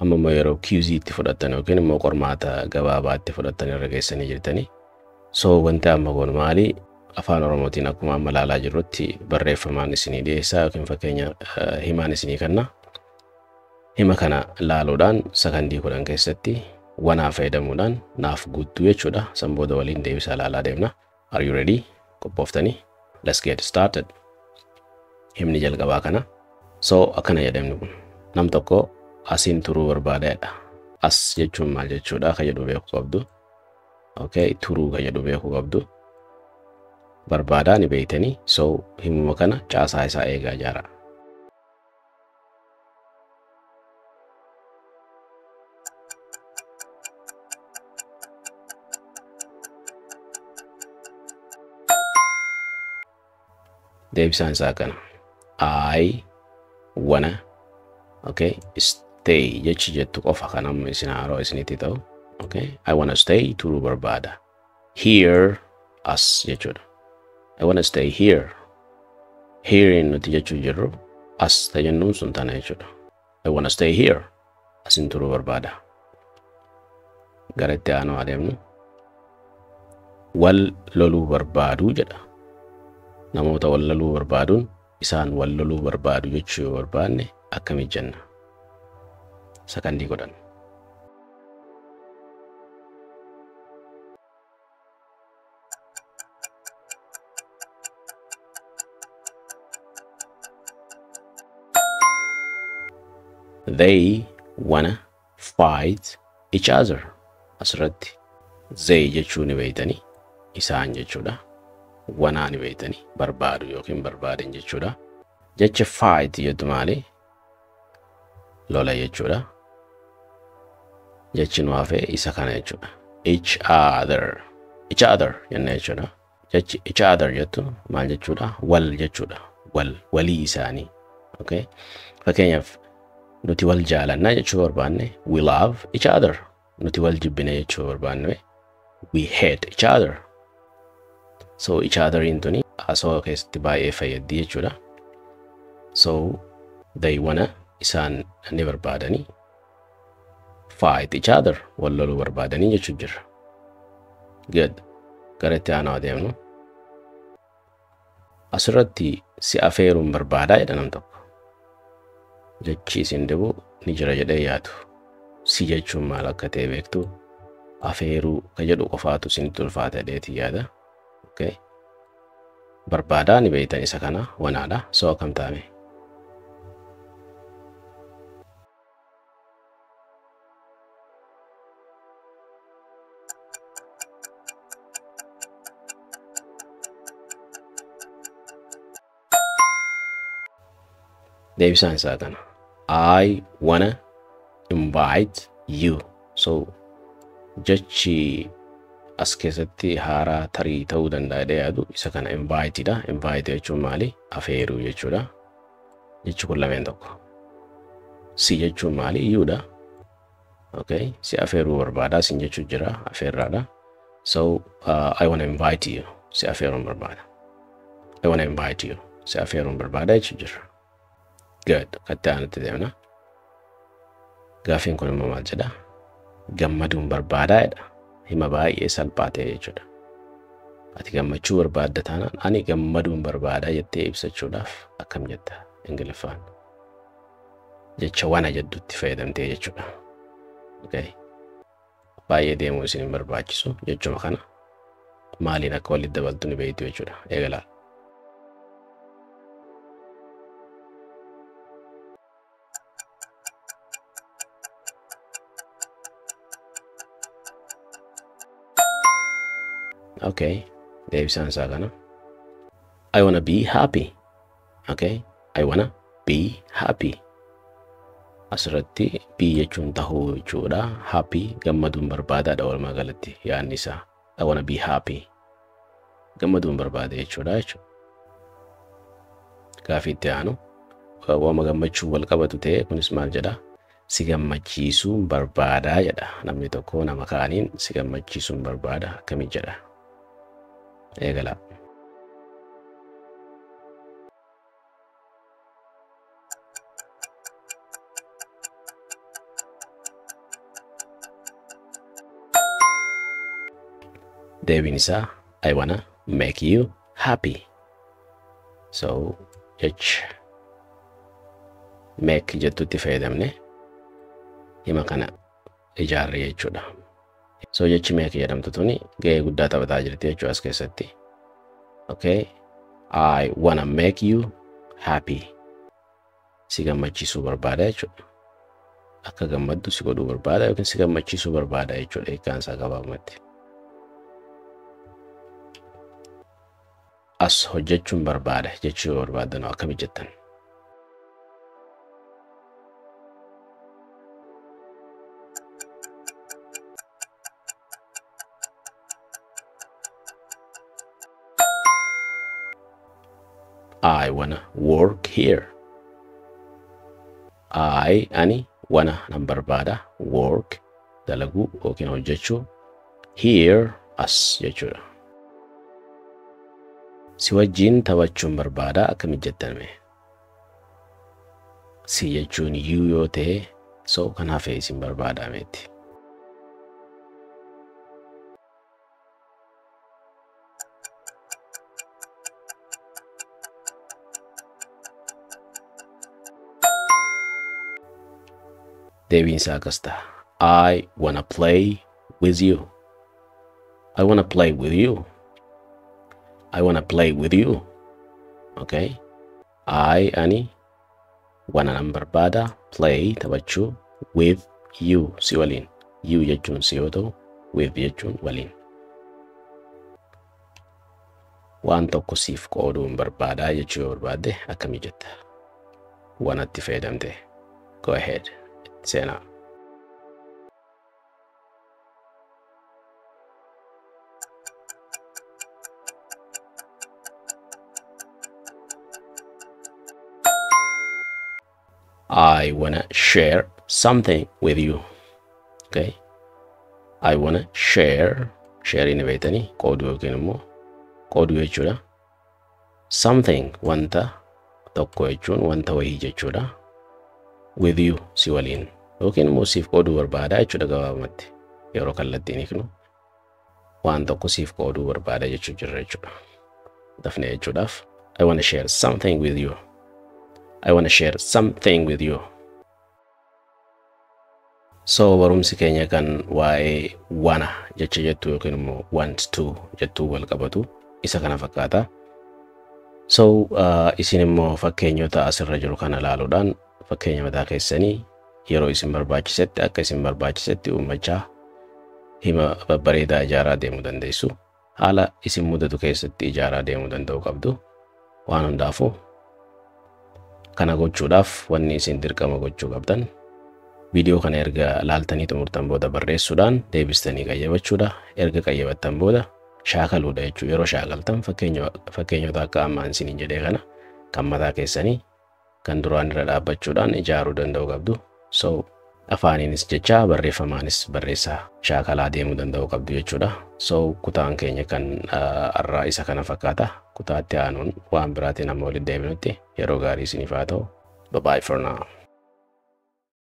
Amma immoo yeroo quiz itti fudhattan yookiin immoo qormaata gabaabaa itti fudhattan irra geessanii jirtanii. So wanti amma goonu maali? Afaan Oromootiin akkuma amma ilaalaa jirrutti barreeffamaan isinii dhiyeessaa yookiin fakkeenya himaan isinii kenna. Hima kana ilaaluudhaan sakandii 10 keessatti wanaa fayyadamuudhaan naaf guutuu jechuudha. San booda waliin deebisaa ilaalaa deemna. Are you ready? Qophooftanii? Let's get started. Himni jalqabaa kana. So akkana jedhamni kun. Nam tokko asiin turuu barbaadeedha. As jechuun maal jechuudha ka jedhu beekuu qabdu. Okay, turuu ka jedhu beekuu qabdu. Barbaadaa ni beektanii. So himuma kana caasaa isaa eegaa jaara. Deebisaan isaa kana. I wanna, okay, stay jechi jettu qofa kan amma isin haaroo isinitti ta'u. Okay, I wanna stay turuu barbaada. Here as jechuudha. I wanna stay here. Here nuti jechuu jirru as tajennuun sun tana jechuudha. I wanna stay here. Asin turuu barbaada. Gara itti aanu adeemnu. Wal loluu barbaaduu jedha. Namoota wal loluu barbaaduun isaan wal loluu barbaadu jechuu yoo barbaanne akkamii jenna? Sakandii 10. They wanna fight each other. Asirratti they jechuu ni beektanii isaan jechuudha. Wanaa ni beektanii barbaadu yookiin barbaadan jechuudha. Jecha fight jettu maali? Lola jechuudha. Jechi nu hafe isa kana jechuudha. Each other. Each other jenna jechuudha. Jechi each other jettu maal jechuudha? Wal jechuudha. Wal walii isaanii. Okay? Fakkeenyaaf nuti wal jaalannaa jechuu barbaanne we love each other. Nuti wal jibbine jechuu barbaanne we hate each other. So each other intuni haasawaa keessatti baay'ee fayyaddi jechuudha. So they wanna isaan ni barbaadanii fight each other wal loluu barbaadanii jechuu jirra. Good. Gara itti aanaa adeemnu. Asirratti si afeeruun barbaadaa jedha nam tokko. Jechi isin dhibu ni jira jedhee yaadu. Si jechuun maal akka ta'e beektu afeeruu ka jedhu qofaatu isinitti ulfaata jedheeti yaada. Okay. Barbaadaa ni beektan isa kana wanaadha. So akkam taame? Deebisaan isaa kana. I wanna invite you. So jechi as keessatti haaraa tarii ta'uu danda'a jedhee yaadu isa kana invite dha. Invite jechuun maali? Afeeruu jechuudha. Jechi kun lameen tokko. Si jechuun maali? You dha. Okay. Si afeeruu barbaadaa sin jechuu jira afeerraadha. So I wanna invite you. Si afeeruun barbaada. I wanna invite you. Si afeeruun barbaada jechuu jira. Good. Katti aanutti deemna. Gaaffiin kun immoo maal jedha? Gammaduun barbaadaa jedha. Hima baay'ee salphaa ta'e jechuudha. Ati gammachuu barbaadda taanaan ani gammaduun barbaadaa jettee ibsachuudhaaf akkam jetta Ingiliffaan? Jecha wana jedhutti fayyadamtee jechuudha. Okay. Baay'ee deemuu isin hin barbaachisu jechuma kana maaliin akka walitti dabaltu ni beektu jechuudha. Eegalaa. Okay. Deebisaan isaa kana. I wanna be happy. Okay. I wanna be happy. Asirratti be jechuun tahuu jechuudha. Happy gammaduun barbaadaadha walumaa galatti yaadni isaa. I wanna be happy. Gammaduun barbaada jechuudha jechuudha. Gaaffii itti aanu waama gammachuu wal qabatu ta'e kunis maal jedha? Si gammachiisuun barbaadaa jedha. Namni tokko nama kaaniin si gammachiisuun barbaada akkamii jedha? Eegalaa. Deebiin isaa I wanna make you happy. So jecha make jettutti fayyadamne hima kana ijaarre jechuudha. So jechi make jedhamtu tuni gahee guddaa taphataa jirti jechuudha as keessatti. Okay? I wanna make you happy. Si gammachiisuu barbaada jechuudha. Akka gammaddu si godhuu barbaada yookiin si gammachiisuu barbaada jechuudha hiikkaan isaa gabaabumatti. As hojjechuun barbaada jechuu yoo barbaaddan akkami jettan? I wanna work here. I ani wanna nan barbaada work dalaguu yookiin hojjechuu here as jechuudha. Si wajjin taphachuun barbaada akkami jettan mee? Si jechuun you yoo ta'e so kan hafe isin barbaada meeti. Deebiin isaa akkas ta'a. I wanna play with you. I wanna play with you. I wanna play with you. Okay? I ani wanna nan barbaada play taphachuu with you si waliin. You jechuun si yoo ta'u with jechuun waliin. Waan tokko siif qooduun barbaadaa jechuu yoo barbaadde akkamii jetta? Wannatti fayyadamte. Go ahead. Seenaa. I wanna share something with you. Okay? I wanna share. Share ni beektanii qooduu yookiin immoo qooduu jechuudha. Something wanta tokko jechuun wanta wayii jechuudha. With you si waliin yookiin immoo siif qooduu barbaada jechuudha gabaabumatti. Yeroo kallattiin hiiknu waan tokko siif qooduu barbaada jechuu jirra jechuudha. Dafnee jechuudhaaf I wanna share something with you. I wanna share something with you. So barumsi keenya kan waa'ee wanna jecha jettu yookiin immoo want to jettuu wal qabatu isa kana fakkaata. So isin immoo fakkeenyota asirra jiru kana ilaaluudhaan fakkeenya mataa keessanii yeroo isin barbaachisetti akka isin barbaachisetti uummachaa hima babbareedaa ijaaraa deemuu dandeessu. Haala isin mudatu keessatti ijaaraa deemuu danda'u qabdu. Waan hundaafuu kana gochuudhaaf wanni isin dirqama gochuu qabdan viidiyoo kana erga laaltanii xumurtan booda barreessuudhaan deebistanii qayyabachuudha. Erga qayyabattan booda shaakaluudha jechuudha. Yeroo shaakaltan fakkeenyota akka ammaan isiniin jedhee kana kan mataa keessanii kan duraan irra dhaabbachuudhaan ijaaruu danda'u qabdu. So afaaniinis jecha barreeffamaanis barreessaa shaakalaa deemuu danda'u qabdu jechuudha. So kutaan keenya kan har'aa isa kana fakkaata. Kutaatti aanuun waan biraatiin amma walitti deebinutti yeroo gaarii isiniif haa ta'u. Bye bye for now.